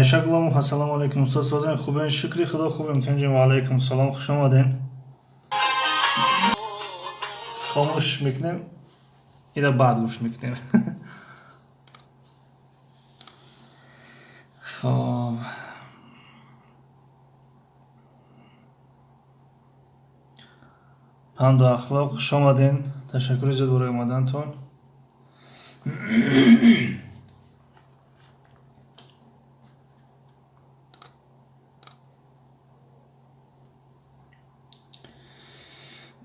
Айша Гуломов, ассалому алайкум, устод, созен, хубен? Шукри Худо, хубем. Тинҷем. Ва алайкум салом, хуш омадем. Хомӯш мекунем, ира баъд гӯш мекунем. Хоб, панду ахлоқ, хуш омаден, ташаккури зиёд барои омадантон.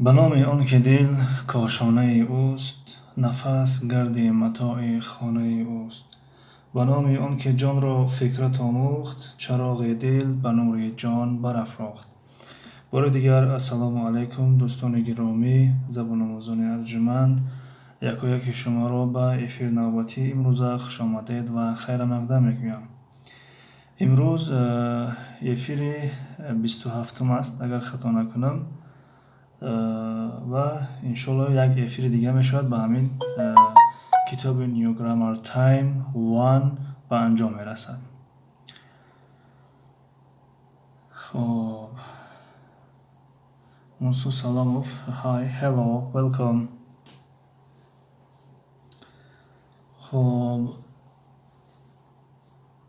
Ба номи он ки дил кошонаи ӯст, нафас гарди матои хонаи ӯст, ба номи он ки ҷонро фикрат омӯхт, чароғи дил ба нури ҷон барафрохт. Бори дигар ассалому алайкум, дӯстони гиромӣ, забономӯзони арҷуманд, якояки шуморо ба эфир навбатии имрӯза хушомадед ва хайрамақдам мегӯям. Имрӯз эфири 27-ум аст, агар хато накунам, ва иншоалло як эфири дига мешавад, ба ҳамин китоби New Grammar Time 1 ба анҷом мерасад. Хоб, Мусо Саломов, hi, hello, welcome. Хоб,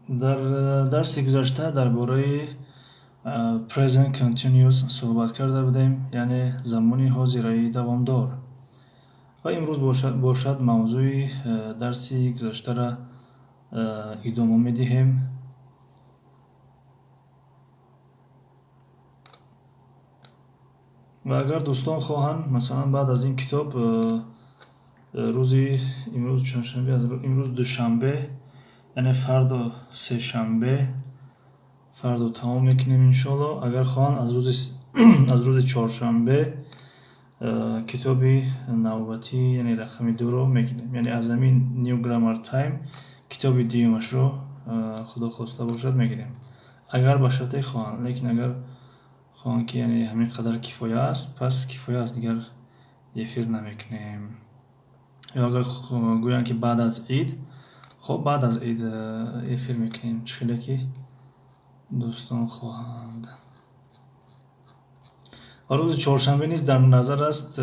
дар дарси гузашта дар бораи present continuous суҳбат карда будем, яъне замони ҳозираи давомдор, ва имрӯз бошад мавзӯи дарси гузаштара идома медиҳем. Ва агар дӯстон хоҳанд, масалан, баъд аз ин китоб, рӯзи имрӯз чоршанбе, имрӯз душанбе, яъне фардо сешанбе, фардо тамом мекунем, иншоалло. Агар хоҳанд, аз рӯзи чоршанбе китоби навбатӣ, яъне рақами дуро мегирем, яъне аз ҳамин New Grammar Time китоби дуюмашро, Худо хоста бошад, мегирем, агар ба шарте хоҳанд. Лекин агар хоҳанд, ки яъне ҳамин қадар кифоя аст, пас кифоя аст, дигар эфир намекунем. Ё агар гӯянд, ки баъд аз ид, хоб, баъд аз ид эфир мекунем, чӣ хеле ки дӯстон хоҳанд. Ва рӯзи чоршанбе низ дар назар аст.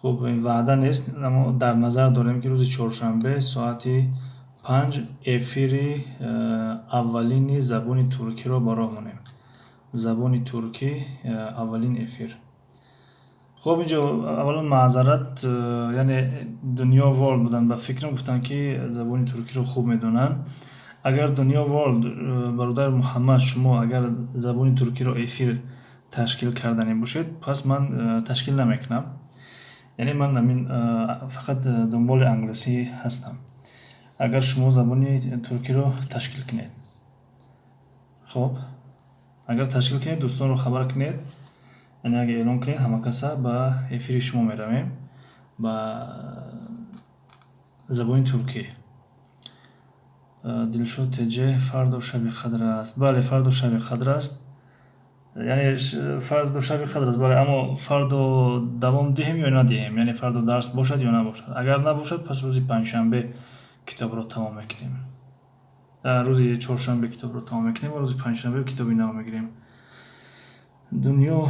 Хуб, ваъда нест, аммо дар назар дорем, ки рӯзи чоршанбе соати 5 эфири аввалини забони туркиро ба роҳ монем, забони туркӣ, аввалин эфир. Хуб, инҷо аввалан маъзарат, яъне Дунё Ворлд буданд, ба фикрам, гуфтанд, ки забони туркиро хуб медонанд. Агар Дунё Ворлд, бародар Муҳаммад, шумо агар забони туркиро эфир ташкил карданӣ бошед, пас ман ташкил намекунам, яъне ман ҳамин фақат дунболи англисӣ ҳастам. Агар шумо забони туркиро ташкил кунед, хоб, агар ташкил кунед, дӯстонро хабар кунед, яъне агар эълон кунед, ҳама каса ба эфири шумо меравем ба забони туркӣ. Дилшод Теҷе, фардо шаби қадр аст. Бале, фардо шаби қадр аст, яъне фардо шаби қадр аст, бале, аммо фардо давом диҳем ё надиҳем, яъне фардо дарс бошад ё набошад? Агар набошад, пас рӯзи панҷшанбе китобро тамом мекунем, рӯзи чоршанбе китобро тамом мекунем ва рӯзи панҷшанбе китоби нав мегирем. Дунё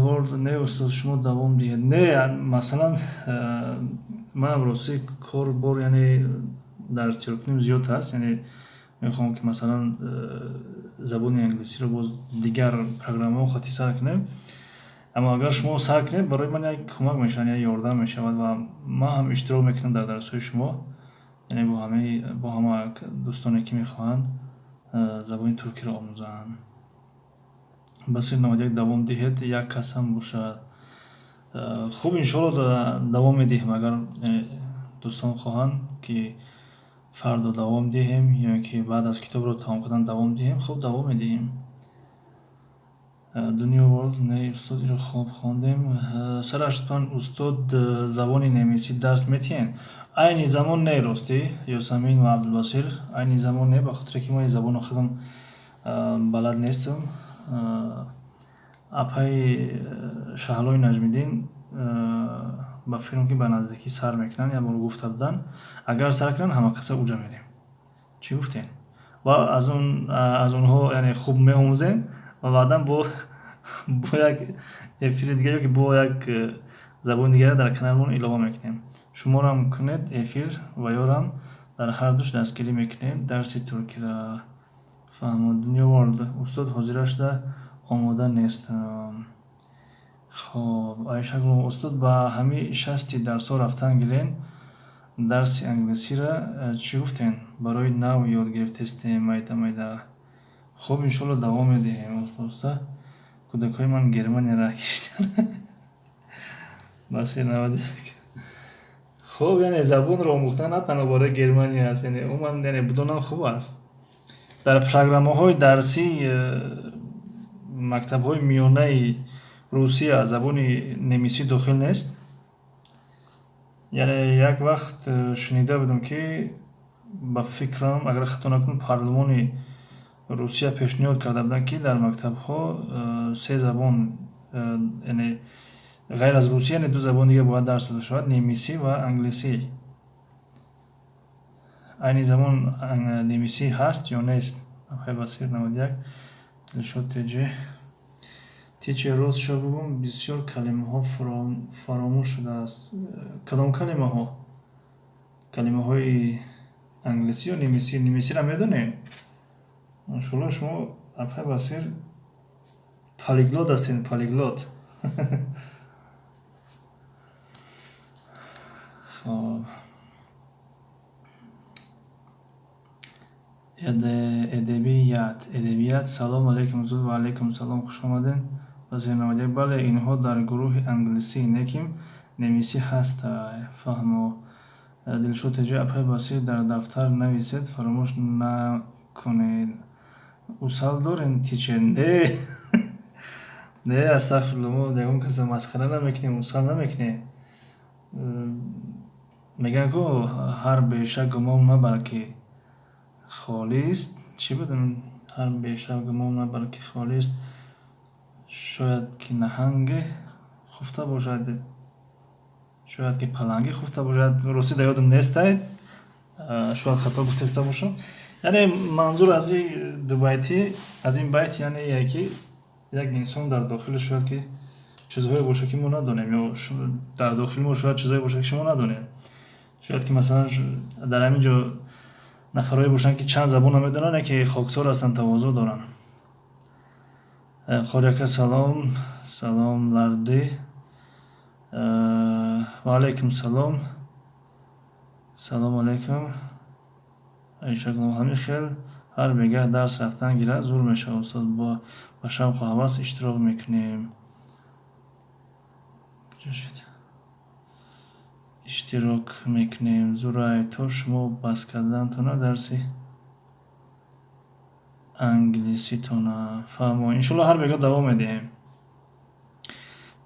Ворд, не, устод, шумо давом диҳед. Не, масалан, манам ростӣ кор бор, яъне дар тиёркуним зиёд аст, яъне мехоҳам, ки масалан забони англисиро боз дигар программаҳо хати сар кунем. Аммо агар шумо сар кунед, барои ман як кӯмак мешавад, як ёрдам мешавад ва ман ҳам иштирок мекунам дар дарсҳои шумо, яъне бо ҳама дӯстоне, ки мехоҳанд забони туркиро омӯзанд. Басир 91, давом диҳед, як кас ҳам бошад. Хуб, иншоалло, давом медиҳем. Агар дӯстон хоҳанд, ки фардо давом диҳем ё ки баъд аз китобро тамом кардан давом диҳем, хуб, давом медиҳем. Дунё Ворлд, не, устод, иро хоб хондем. Сар 85, устод, забони немисӣ дарс метиҳен? Айни замон не, ростӣ, Ёсамин ва Абдулбасир, айни замон не, ба хотире ки ман ин забонро худам балад нестам. Апаи Шаҳлои Наҷмиддин, ба фикрам, ки ба наздикӣ сар мекунанд, як бор гуфта буданд. Агар сар кунанд, ҳама каса уҷа мерем. Чӣ гуфтем? Ва аз онҳо, яъне, хуб меомӯзем ва баъдан бо як эфири дигар ё ки бо як забони дигар дар каналмон илова мекунем. Шуморам кунед эфир ва ёрам дар ҳардуш дастгирӣ мекунем дарси туркиро. Фаҳмо, Дунё Ворлд, устод, ҳозира шуда омода нестам. Хоб, Айшагулова, устод, ба ҳамаи 60 дарсҳо рафтан гирен. Дарси англисиро чӣ гуфтен? Барои нав ёд гирифтестем, майда майда. Хуб, иншоалло, давом медиҳем оста оста. Кӯдакҳои ман Германия раҳ кишиданд. Басир 91. Хуб, яъне забонро омӯхтан на танҳо барои Германия аст, яъне умуман, яъне бидонам хуб аст. Дар программаҳои дарсии мактабҳои миёнаи Русия забони немисӣ дохил нест. Яъне як вақт шунида будам, ки ба фикрам, агар хато накунам, парлумони Русия пешниҳод карда буданд, ки дар мактабҳо се забон, яъне ғайр аз русӣ, яъне ду забони дигар бояд дарс дода шавад: немисӣ ва англисӣ. Айни замон немисӣ ҳаст ё нест? Басир 91, Дилшод Теҷ. Teacher, ростша бигӯм, бисёр калимаҳо фаромӯш шудааст. Кадом калимаҳо? Калимаҳои англисӣ ё немисӣ? Немисиро медонем, иншоалло. Шумо, апай Басир, полиглот ҳастед, полиглот. Хоб, эдебият, эдебият. Салом алейкум, устод. Ва алейкум салом, хуш омадед, Басир 91. Бале, инҳо дар гурӯҳи англисӣ, лекин немисӣ ҳастай. Фаҳмо, Дилшод Теҷи. Апай Басир, дар дафтар нависед, фаромӯш накунед. Усал дорем, teacher? Не, не, астағфирулло, мо ягон каса масхара намекунем, усал намекунем. Мегӯянд ку, ҳар беша гумон мабар, ки холист. Чӣ буд? Ҳар беша гумон мабар, ки холист, шояд ки наҳанге хуфта бошад, шояд ки паланге хуфта бошад. Ростӣ, дар ёдам нестай, шояд хато гуфтаиста бошам. Яъне манзур аз ин дубайтӣ, аз ин байт, яъне яке як инсон дар дохили шояд ки чизҳое бошад, ки мо надонем, ё дар дохили мо шояд чизҳое бошад, ки шумо надонед. Шояд ки, масалан, дар ҳамин ҷо нафарҳое бошанд, ки чанд забонро медонанд, яке хоксор ҳастанд, тавозӯъ доранд. Қорияка, салом, салом, ларди. Ва алайкум салом, салом алайкум, Айшагулом. Ҳамин хел ҳар бегаҳ дарс рафтан гирад, зур мешавад, устод. Ба шавқу ҳавас иштирок мекунем, иштирок мекунем. Зурай, то шумо бас кардантона дарси англиситона. Фаҳмо, иншоалло, ҳар бегаҳ давом медиҳем.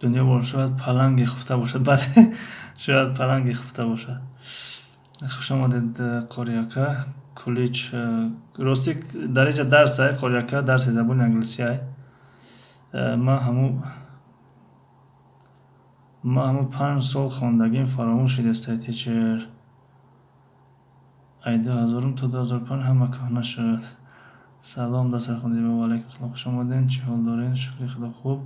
Дунё бор, шояд паланге хуфта бошад. Бале, шояд паланге хуфта бошад. Хуш омадед, Қориака Кулич. Ростӣ, дар инҷа дарс ай, Қориака, дарси забони англисӣ ай. Ман ҳаму 5 сол хондагим фаромӯш шудестай, teacher. Ай 2000-ум то 2005 ҳама кӯҳна шуд. Салом, дастархон зебо. Ва алайкум салом, хуш омадед. Чӣ ҳол доред? Шукри Худо, хуб.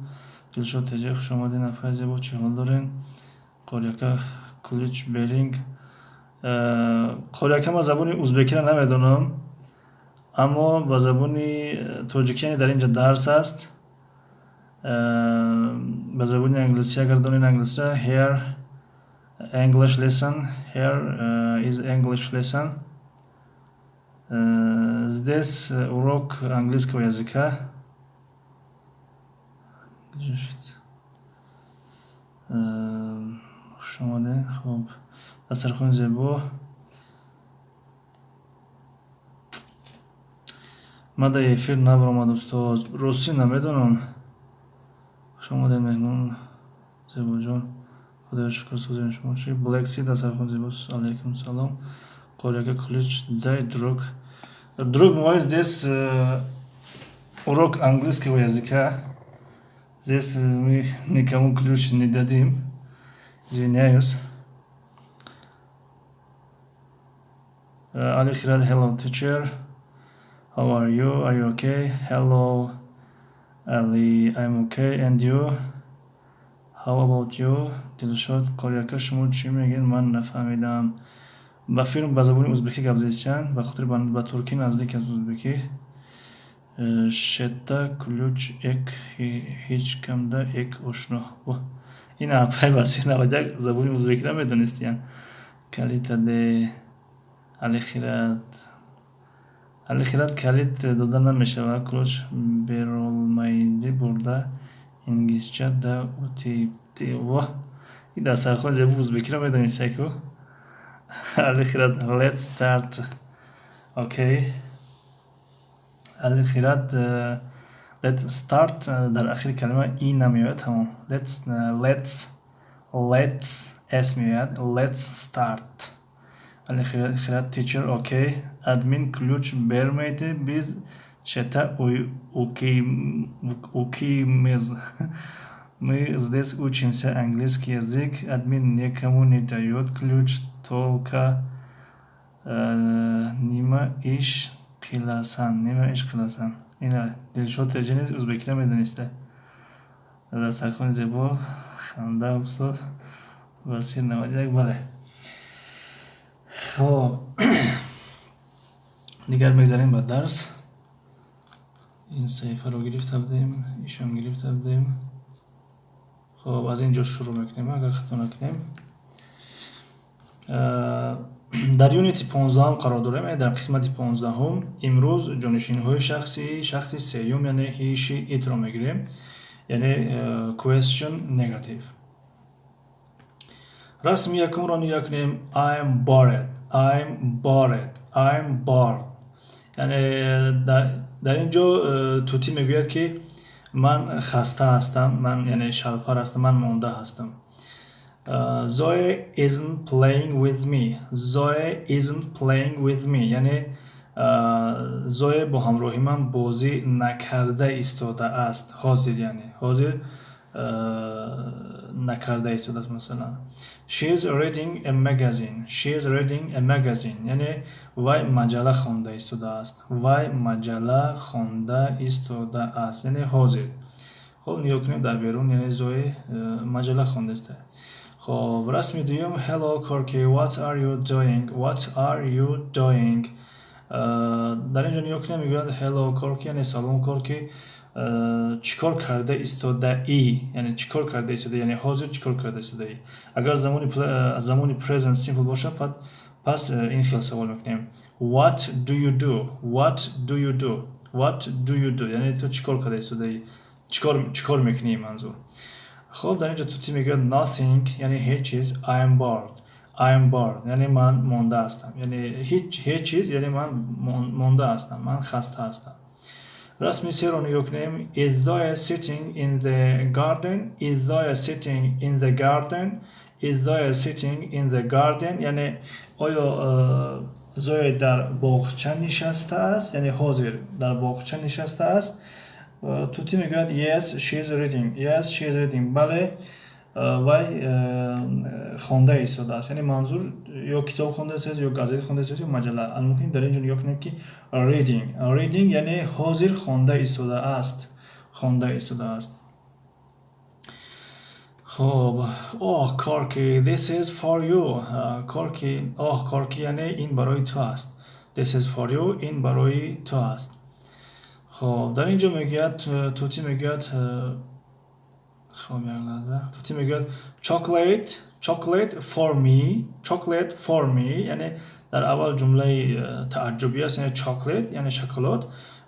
Дилшод Теҷа, хуш омадед, апай зебо. Чӣ ҳол доред, Қориака Кулич Беринг? Қориака, ман забони узбекиро намедонам, аммо ба забони тоҷикӣ, яъне дар ин ҷо дарс аст. Ба забони англисӣ агар донед, англисиро. Here English lesson, here is English lesson. Здесь урок английского языка. Куҷо шуд? Хуш омадед. Хуб, дастархони зебо. Ман дар эфир набаромад, устоз. Ростӣ, намедонам. Хуш омадед, меҳмон Зебоҷон. Худоё шукр, созем, шумо чӣ? Black Sea, дастархон зебо. Алайкум салом, Қорияка Кулич. Дай, друг, друг мой, здесь урок английского языка. Здесь мы никому ключ не дадим, извиняюсь. Али Хирад, hello, teacher. How are you? Are you okay? Hello, Ali, I'm okay, and you? How about you? Дилшод Қорияка, шумо чӣ мегӯед, ман нафаҳмидам. Ба филм ба забони узбекӣ гап зестиянд, ба хотири ба туркӣ наздик аст узбекӣ. Шетта ключ эк ҳеҷ камда эк ошно. Ин апай Басир 91 забони узбекиро медонистиян. Калитаде Алихират, Алихират, калит дода намешавад, ключ беролмайди бурда инглизча да ути. Во, ин дастархон зебо, узбекиро медонистия ку. Алихират, let's start. Okay, Алихират, let's start, дар ахири калима и намеояд, тамом. Let's s меояд, let's start. Алихират, teacher, okay. Админ ключ бермейди, биз шета укимез. Мы здесь учимся английский язык. Админ никому не дает ключ, только нима иш қиласан, нима иш қиласан. Ина Дилшод Теҷи низ узбекиро медониста. Дастархони зебо, ханда, устод Басир 91, бале. Хоб, дигар мегзарем ба дарс. Ин саҳифаро гирифта будем, ишам гирифта будем. Хоб, аз ин ҷо шурӯъ мекунем, агар хато накунем. Дар юнити 15-ум қарор дорем, яъне дар қисмати 15-ум. Имрӯз ҷонишинҳои шахси сеюм, яъне he, she, it ро мегирем, яъне question negative. Расми якумро нигоҳ кунем. I'm bored, I'm bored, I'm bored. Яъне дар ин ҷо тӯтӣ мегӯяд, ки ман хаста ҳастам, ман яъне шалпар ҳастам, ман монда ҳастам. Zoe isn't playing with me. Zoe isn't playing with me. Яъне Зое бо ҳамроҳи ман бозӣ накарда истодааст ҳозир, яъне ҳозир накарда истодааст. Масалан, she is reading a magazine. She is reading a magazine. Яъне вай маҷалла хонда истодааст, вай маҷалла хонда истодааст, яъне ҳозир. Хоб, нигоҳ кунем дар берун, яъне Зои маҷалла хонда истода. Хоб, расми дуюм. Hello, Corky, what are you doing? What are you doing? Дар ин ҷо нигоҳ кунем, мегӯяд hello, Corky, яъне салом, Корки, чӣ кор карда истодаӣ? Яъне чӣ кор карда истодаӣ, яъне ҳозир чӣ кор карда истодаӣ? Агар замони present simple бошад, пас ин хел савол мекунем: what do you do? What do you do? What do you do? Яъне ту чӣ кор карда истодаӣ, чӣ кор мекунӣ, манзур. Хоб, дар ин ҷо тӯтӣ мегӯяд nothing, яъне ҳеҷ чиз, I am bored, I am bored, яъне ман монда ҳастам, яъне ҳеҷ чиз, яъне ман монда ҳастам, ман хаста ҳастам. Расми серо нигоҳ кунем. Is Zoe sitting in the garden? Is Zoe sitting in the garden? Is Zoe sitting in the garden? Яъне оё Зоя дар боғча нишастааст, яъне ҳозир дар боғча нишастааст? Тӯтӣ мегӯяд yes, she is reading. Yes, she is reading. Бале, вай хонда истодааст, яъне манзур ё китоб хонда истодааст, ё газета хонда истодааст, ё маҷалла. Алмуҳим, дар ин ҷо нигоҳ кунем, ки reading, reading, яъне ҳозир хонда истодааст, хонда истодааст. Хоб, oh, Corky, this is for you. Корки, оҳ, Корки, яъне ин барои ту аст. This is for you, ин барои ту аст. Хоб, дар ин ҷо мегӯяд, тӯтӣ мегӯяд, хоб, як лаҳза, тӯтӣ мегӯяд chocolate, chocolate for me, chocolate for me. Яъне дар аввал ҷумлаи тааҷҷубӣ аст, яъне chocolate, яъне шоколад,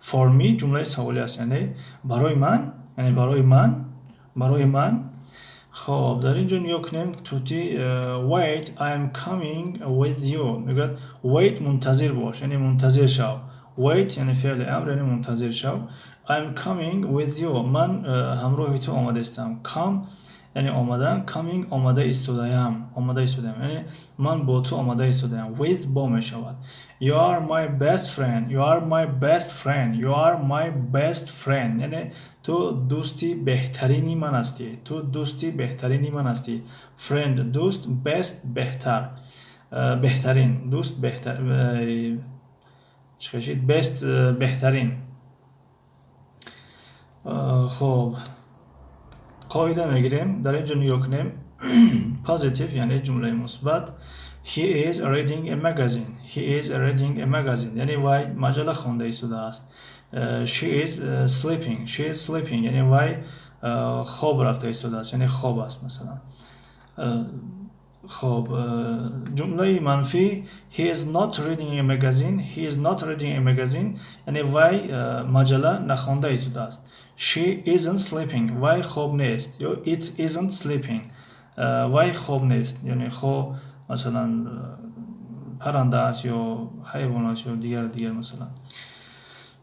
for me ҷумлаи саволӣ аст, яъне барои ман, яъне барои ман, барои ман. Хоб, дар ин ҷо нигоҳ кунем, тӯтӣ wait, I am coming with you мегӯяд. Wait, мунтазир бош, яъне мунтазир шав. Wait, яъне феъли амр, яъне мунтазир шав. I am coming with you, ман ҳамроҳи ту омада истам. Come, яъне омадан, coming, омада истодаям, омада истодаям, яъне ман бо ту омада истодаям. With бо мешавад. You are my best friend. You are my best friend. You are my best friend. Яъне ту дӯсти беҳтарини ман ҳастӣ, ту дӯсти беҳтарини ман ҳастӣ. Friend, дӯст, best, беҳтар, беҳтарин дӯст, беҳтар. Чӣ хешид? Best, беҳтарин. Хоб, қоида мегирем. Дар ин ҷо нигоҳ кунем: positive, яъне ҷумлаи мусбат. He is reading a magazine. He is reading a magazine, яъне вай маҷалла хонда истодааст. She is sleeping. She is sleeping, яъне вай хоб рафта истодааст, яъне хоб аст, масалан. Хоб, ҷумлаи манфӣ: He is not reading a magazine. He is not reading a magazine, яъне вай маҷалла нахонда истодааст. She isn't sleeping, вай хоб нест, ё it isn't sleeping, вай хоб нест, яъне хо масалан парранда аст ё ҳайвон аст ё дигар дигар. Масалан,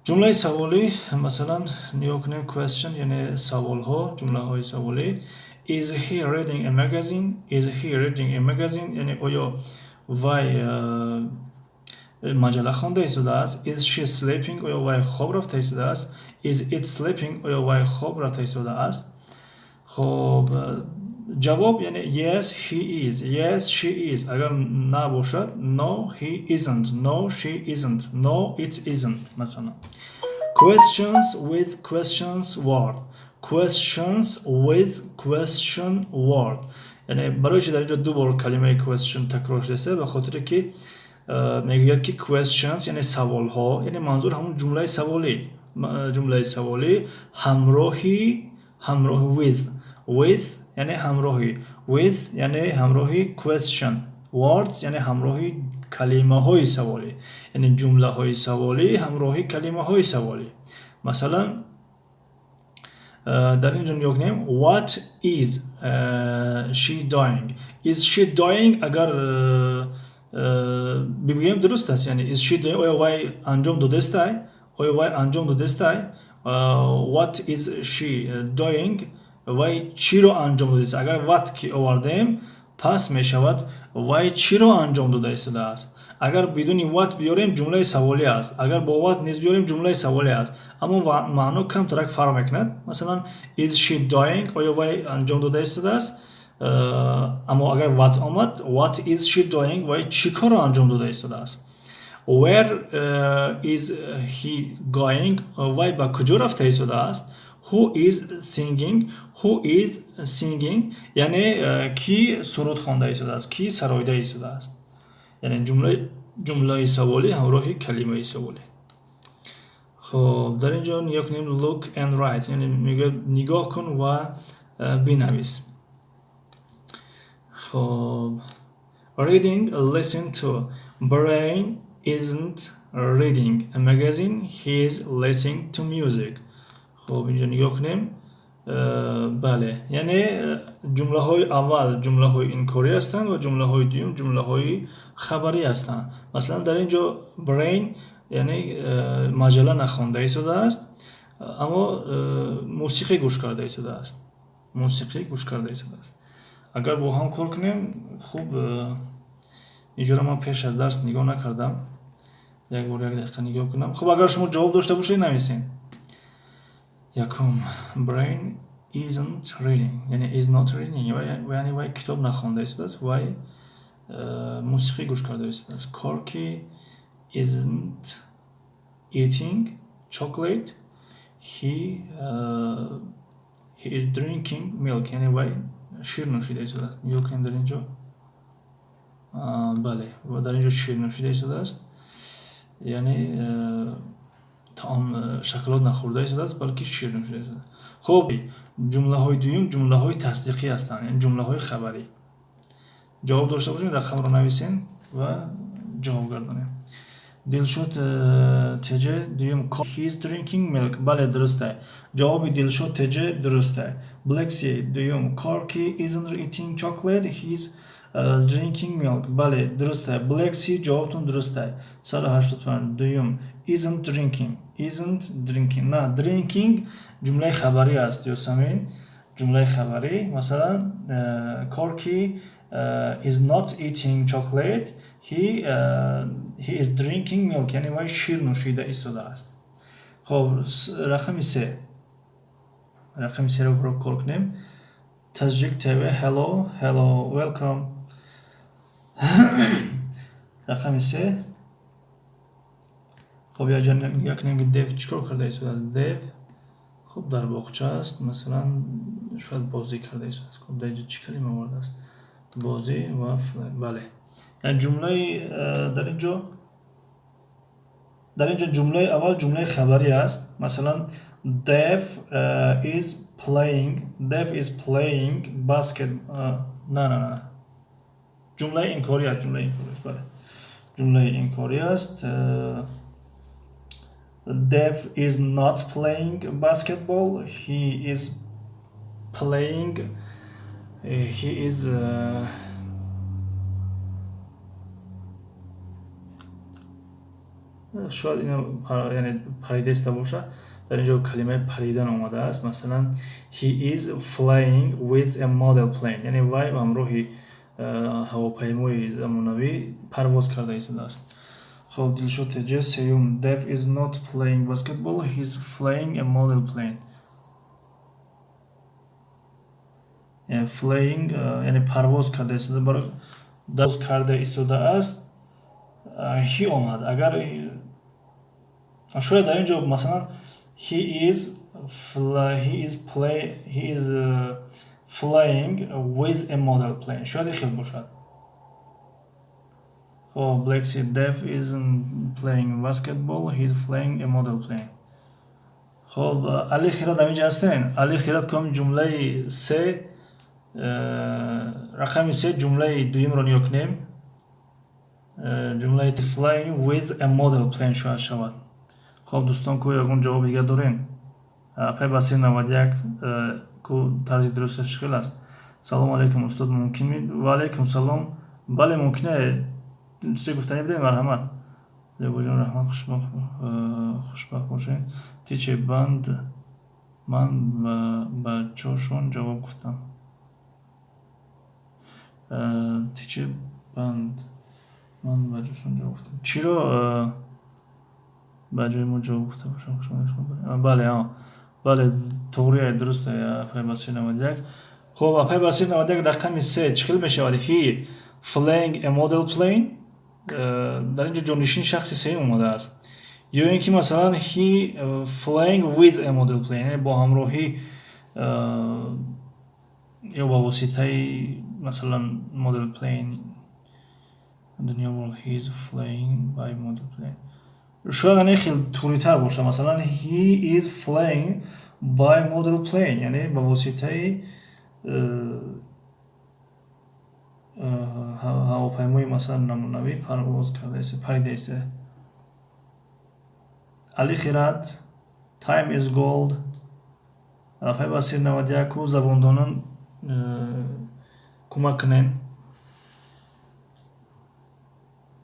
ҷумлаи саволӣ, масалан, нигоҳ кунем: question, яъне саволҳо, ҷумлаҳои саволӣ. Is he reading a magazine? Is he reading a magazine? Яъне оё вай маҷалла хонда истодааст? Is she sleeping? Оё вай хоб рафта истодааст? Is it sleeping? Оё вай хоб рафта истодааст? Хоб, ҷавоб, яъне yes, he is, yes, she is. Агар набошад, no, he isn't, no, she isn't, no, it isn't. Масалан, questions with questions word. Questions with question word, яъне барои чи дар инҷо ду бор калимаи question такрор шудааст? Ба хотире ки мегӯяд ки questions, яъне саволҳо, яъне манзур ҳамун ҷумлаи саволӣ, ҷумлаи саволӣ ҳамроҳи with, яъне ҳамроҳи, with, яъне ҳамроҳи question words, яъне ҳамроҳи калимаҳои саволӣ, яъне ҷумлаҳои саволӣ ҳамроҳи калимаҳои саволӣ. Масалан, дар ин ҷо нигоҳ кунем: What is she doing? Is she doing, агар бигӯем, дуруст аст, яъне is she doing, оё вай анҷом додестай, оё вай анҷом додестай? What is she doing? Вай чиро анҷом додааст? Агар what ки овардем, пас мешавад вай чиро анҷом дода истодааст. Агар бидуни what биёрем, ҷумлаи саволӣ аст. Агар бо what низ биёрем, ҷумлаи саволӣ аст, аммо маъно камтарак фарқ мекунад. Масалан, is she doing, оё вай анҷом дода истодааст? Аммо агар what омад, what is she doing, вай чӣ корро анҷом дода истодааст? Where is he going? Вай ба куҷо рафта истодааст? Who is singing? Who is singing, яъне кӣ суруд хонда истодааст, кӣ сароида истодааст? Яъне ҷумлаи саволӣ ҳамроҳи калимаи саволӣ. Хоб, дар ин ҷо нигоҳ кунем: look and write, яъне мегӯяд нигоҳ кун ва бинавис. Хоб, reading, listen to. Brain isn't reading a magazine, he is listening to music. Хоб, инҷо нигоҳ кунем. Бале, яъне ҷумлаҳои аввал ҷумлаҳои инкорӣ ҳастанд ва ҷумлаҳои дуюм ҷумлаҳои хабарӣ ҳастанд. Масалан, дар ин ҷо Brain, яъне маҷалла нахонда истодааст, аммо мусиқӣ гӯш карда истодааст, мусиқӣ гӯш карда истодааст. Агар бо ҳам кор кунем, хуб. Инҷоро ман пеш аз дарс нигоҳ накардам, як бор, як дақиқа нигоҳ кунам. Хуб, агар шумо ҷавоб дошта бошед, нависед. Якум: Brain isn't reading, яъне is not reading, яъне вай китоб нахонда истодааст, вай мусиқӣ гӯш карда истодааст. Corky isn't eating chocolate, he is drinking milk, яъне вай шир нӯшида истодааст. Нигоҳ кунем дар ин ҷо. Бале, дар ин ҷо шир нӯшида истодааст, яъне таом, шоколад нахӯрда истодааст, балки шир нӯшида истодааст. Хуб, ҷумлаҳои дуюм ҷумлаҳои тасдиқӣ ҳастанд, яъне ҷумлаҳои хабарӣ. Ҷавоб дошта бошед, рақамро нависем ва ҷавоб гардонем. Дилшод теҷе, дуюм: he is drinking milk. Бале, дурусте, ҷавоби Дилшод теҷе дурусте. Black Sea, дуюм: Corky isn't eating chocolate, he is drinking milk. Бале, дурусте. Black Sea, ҷавобтон дурусте. 185, дуюм: isn't drinking, isn't drinking, на, drinking ҷумлаи хабарӣ аст. Ёсамин, ҷумлаи хабарӣ. Масалан, Corky is not eating chocolate, he is drinking milk, яъне вай шир нӯшида истодааст. Хоб, рақами се, рақами серо кор кунем. Таҷик ТВ, hello, hello, welcome. Рақами се. Хоб, якҷо нигоҳ кунем, ки Дев чӣ кор карда истодааст. Дев, хуб, дар боғча аст, масалан, шояд бозӣ карда истодааст. Хуб, дар инҷо чӣ калима овардааст? Бозӣ ва бале, яъне ҷумлаи дар инҷо ҷумлаи аввал ҷумлаи хабарӣ аст. Масалан, Dev is playing, Dev is playing basket. На, на, на, ҷумлаи инкорӣ аст, ҷумлаи инкорӣ аст, бале, ҷумлаи инкорӣ аст. Dev is not playing basketball. He is playing, he is шояд ина, яъне паридаиста боша. Дар ин ҷо калимаи паридан омадааст. Масалан, he is flying with a model plane, яъне вай ба ҳамроҳи ҳавопаймои замонавӣ парвоз карда истодааст. Хоб, Дилшод Теҷе, сеюм. Dev is not playing basketball, he is flying a model plane. Flying, яъне парвоз карда истода, карда истодааст. He омад. Агар шояд дар ин ҷо, масалан, he is flying with a model plane, шояд ин хел бошад. Хоб, Black Sea, Dev isn't playing basketball, he is flying a model plane. Хоб, Али Хират дар инҷа ҳастен? Али Хират, ком ҷумлаи се, рақами се, ҷумлаи дуюмро нигоҳ кунем. Ҷумлаи flying with a model plane шояд шавад. Хоб, дӯстон, ку ягон ҷавоби дигар дорем? Апай Басир 91, ку тарзи дурусташ чӣ хел аст? Салому алайкум, устод, мумкин? Ва алайкум салом. Бале, мумкине. Чизе гуфтанӣ будем? Марҳамат. Зебоҷон, раҳмат, хушбахт бошед. Тиче банд, ман ба ҷошон ҷавоб гуфтам. Тиче банд, ман ба ҷошон ҷавоб гуфтам. Чиро ба ҷои мо ҷавоб гуфта бошам? Бале, бале, туғрия, дуруст, апай Басир 91. Хоб, апай Басир 91, рақами се чӣ хел мешавад? He flying a model plane. Дар ин ҷо ҷонишини шахси сеюм омадааст. Ё ин ки, масалан, he flying with a model plane, яъне бо ҳамроҳӣ ё ба воситаи, масалан, model plane. Дунё, he is flying by model plane, шояд ане хел тӯлитар бошад. Масалан, he is flying by model plane, яъне ба воситаи ҳавопаймои, масалан, намунавӣ парвоз кардааст, паридааст. Али Хират, time is gold. Рафаи Басир 91-ку, забондонон кӯмак кунед,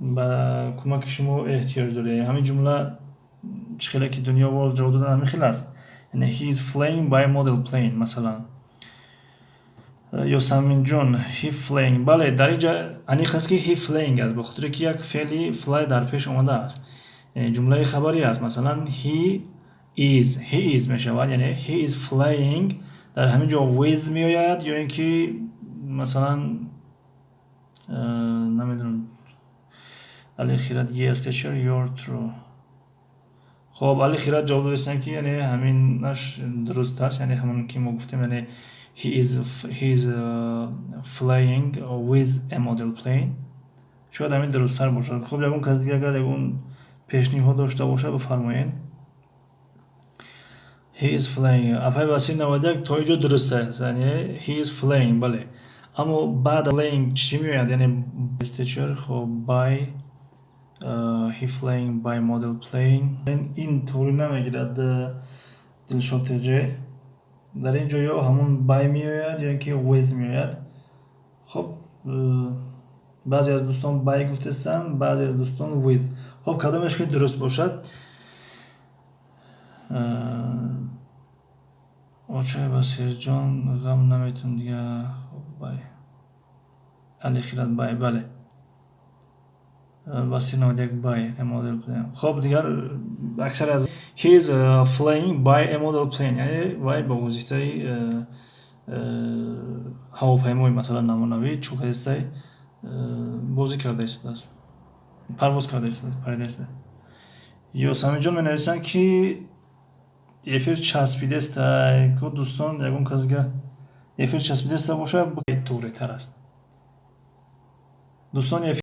ба кӯмаки шумо эҳтиёҷ дорем. Ҳамин ҷумла чӣ хеле ки Дунё World ҷавоб додан, ҳамин хел аст. Яъне he is flying by model plane, масалан. Ёсаминҷон, he flying, бале, дар ин ҷа аниқ аст, ки he flying аст, ба хотире ки як феъли fly дар пеш омадааст, ҷумлаи хабарӣ аст. Масалан, he is мешавад, яъне he is flying. Дар ҳамин ҷо with меояд ё ин ки, масалан, намедонам. Али Хират, yes teacher, you're true. Хоб, Али Хират ҷавоб додастанд, ки яъне ҳаминаш дуруст аст, яъне ҳамон ки мо гуфтем, яъне he is flying with a model plane, шояд ҳамин дурусттар бошад. Хуб, ягон кас дига агар ягон пешниҳод дошта бошад, бифармоед. He is flying. Апай Басир 91, то инҷо дуруст аст, яъне he is flying, бале, аммо баъд flying чӣ меояд? Яъне teacher, хоб, by he flying by model plane, ин туғри намегирад. Дилшод Теҷе, дар ин ҷо ё ҳамон by меояд, ё ин ки with меояд. Хоб, баъзе аз дӯстон by гуфтастанд, баъзе аз дӯстон with. Хоб, кадомеш ки дуруст бошад? Очай Басирҷон, ғам наметун дига. Хоб, by. Али Хират, by, бале. Басир 91, by a model plane. Хоб, дигар аксар аз he is flying by a model plane, яъне вай ба воситаи ҳавопаймои, масалан, намунавӣ чӯ кардастай, бозӣ карда истодааст, парвоз карда истодааст, парида истодааст. Ёсаминҷон менависанд, ки эфир часпидеста. Ко, дӯстон, ягон касга эфир часпидеста боша, туғритар аст, дӯстон.